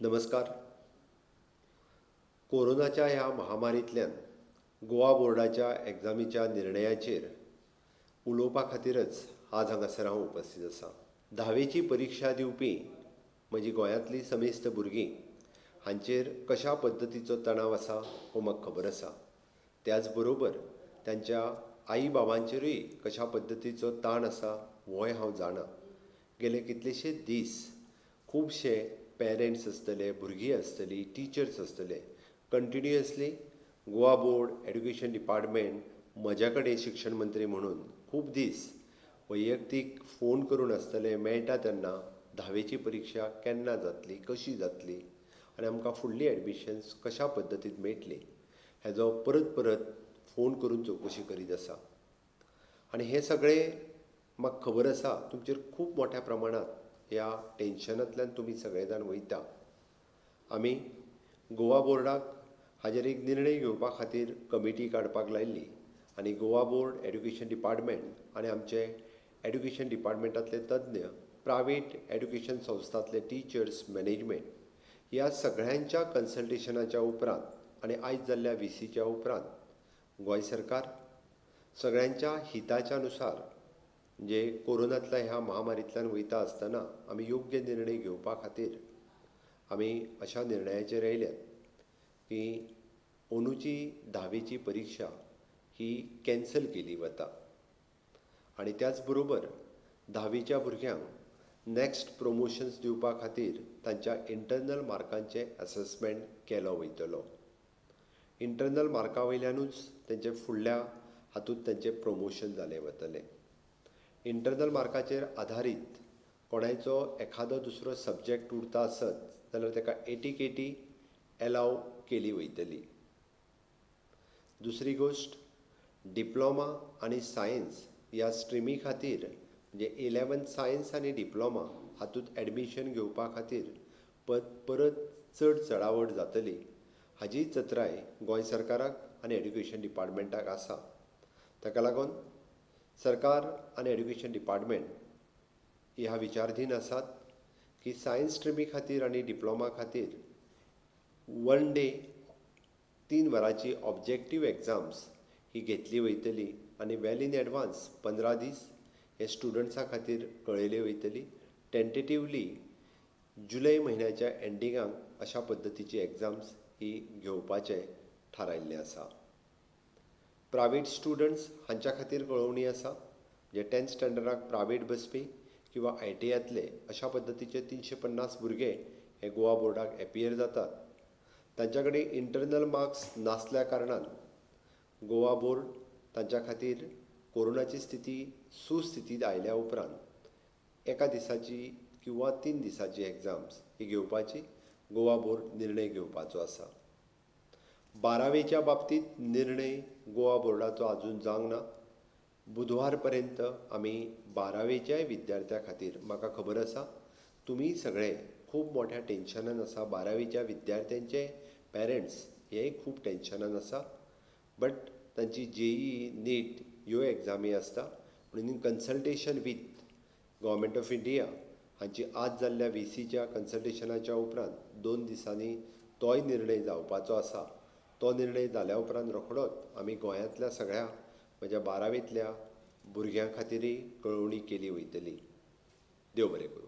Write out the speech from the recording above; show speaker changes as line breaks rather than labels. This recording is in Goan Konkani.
नमस्कार. कोरोनाच्या ह्या महामारींतल्यान गोवा बोर्डाच्या एग्जामीच्या निर्णयाचेर उलोवपा खातीरच आज हांगासर हांव उपस्थीत आसा. धावेची परिक्षा दिवपी म्हजी गोंयांतली समेस्त भुरगीं हांचेर कशा पद्दतीचो तणाव आसा हो म्हाका खबर आसा. त्याच बरोबर तांच्या आई बाबांचेरूय कशा पद्दतीचो ताण आसा होय हांव जाणा. गेले कितलेशे दीस खुबशे पेरंट्स आसतले, भुरगीं आसतलीं, टिचर्स आसतले, continuously Goa board, education department म्हज्या कडेन शिक्षण मंत्री म्हणून खूब दीस वैयक्तीक फोन करून आसतले, मेळटा तेन्ना धावेची परिक्षा केन्ना जातली, कशी जातली आनी आमकां फुडली एडमिशन्स कशा पद्दतीन मेळटली हेजो परत परत फोन करून चवकशी करीत आसा. आनी हें सगळें म्हाका खबर आसा, तुमचेर खूब मोठ्या प्रमाणांत ह्या टेंशनांतल्यान तुमी सगळे जाण वयता. आमी गोवा बोर्डाक हाजेर एक निर्णय घेवपा खातीर कमिटी काडपाक लायिल्ली आनी गोवा बोर्ड, एड्युकेशन डिपार्टमेंट आनी आमचे एड्युकेशन डिपार्टमेंटांतले तज्ञ, प्रायवेट एड्युकेशन संस्थांतले टिचर्स, मॅनेजमेंट ह्या सगळ्यांच्या कन्सल्टेशनाच्या उपरांत आनी आयज जाल्ल्या व्हीसीच्या उपरांत गोंय सरकार सगळ्यांच्या हिताच्या नुसार, म्हणजे कोरोनांतल्या ह्या महामारींतल्यान वयता आसतना आमी योग्य निर्णय घेवपा खातीर आमी अशा निर्णयाचेर आयल्यात की अंदूची धावेची परिक्षा ही कॅन्सल केली वता आनी त्याच बरोबर धावेच्या भुरग्यांक नॅक्स्ट प्रमोशन्स दिवपा खातीर तांच्या इंटरनल मार्कांचें एसॅसमेंट केलो वयतलो. इंटरनल मार्का वयल्यानूच तेंचे फुडल्या हातूंत तेंचें प्रमोशन जालें वतलें. इंटरनल मार्काचेर आदारीत कोणायचो एखादो दुसरो सब्जॅक्ट उरता आसत जाल्यार ताका एटीकेटी एलाव केली वयतली. दुसरी गोश्ट, डिप्लोमा आनी सायन्स ह्या स्ट्रिमी खातीर, म्हणजे इलेवन्थ सायन्स आनी डिप्लोमा हातूंत एडमिशन घेवपा खातीर परत चड चडावड जातली हाजी चत्राय गोंय सरकाराक आनी एड्युकेशन डिपार्टमेंटाक आसा. ताका लागून सरकार आनी एड्युकेशन डिपार्टमेंट ह्या विचारधीन आसात की सायन्स स्ट्रिमी खातीर आनी डिप्लोमा खातीर वन डे 3 वरांची ऑब्जेक्टीव एग्जाम्स ही घेतली वयतली आनी वेल इन एडवान्स 15 दीस हे स्टुडंट्सां खातीर कळयली वयतली. टेंटेटिवली जुलय म्हयन्याच्या एंडिंगाक अशा पद्दतीची एग्जाम्स ही घेवपाचें थारायल्लें आसा. प्रायवेट स्टुडंट्स हांच्या खातीर कळोवणी आसा, जे टेंथ स्टँडर्डाक प्रायवेट बसपी किंवा आयटीआयतले अशा पद्दतीचे 350 भुरगे हे गोवा बोर्डाक एपियर जातात. तांच्या कडेन इंटरनल मार्क्स नासल्या कारणान गोवा बोर्ड तांच्या खातीर कोरोनाची स्थिती सुस्थितींत आयल्या उपरांत एका दिसाची किंवा 3 दिसाची एग्जाम्स ही घेवपाची गोवा बोर्ड निर्णय घेवपाचो आसा. बारावेच्या बाबतींत निर्णय गोवा बोर्डाचो आजून जावंक ना. बुधवार पर्यंत आमी बारावेच्याय विद्यार्थ्यां खातीर, म्हाका खबर आसा तुमी सगळे खूब मोठ्या टेंशनान आसा, बारावेच्या विद्यार्थ्यांचे पेरंट्स हेय खूब टेंशनान आसा, बट तांची जेई, नीट ह्यो एग्जामी आसता म्हणून in consultation with government of India हांची आज जाल्ल्या व्हीसीच्या कन्सल्टेशनाच्या उपरांत 2 दिसांनी तोय निर्णय जावपाचो आसा. तो निर्णय जाल्या उपरांत रोखडोच आमी गोंयांतल्या सगळ्या म्हज्या बारावेंतल्या भुरग्यां खातीरय कळोवणी केली वयतली. देव बरें करूं.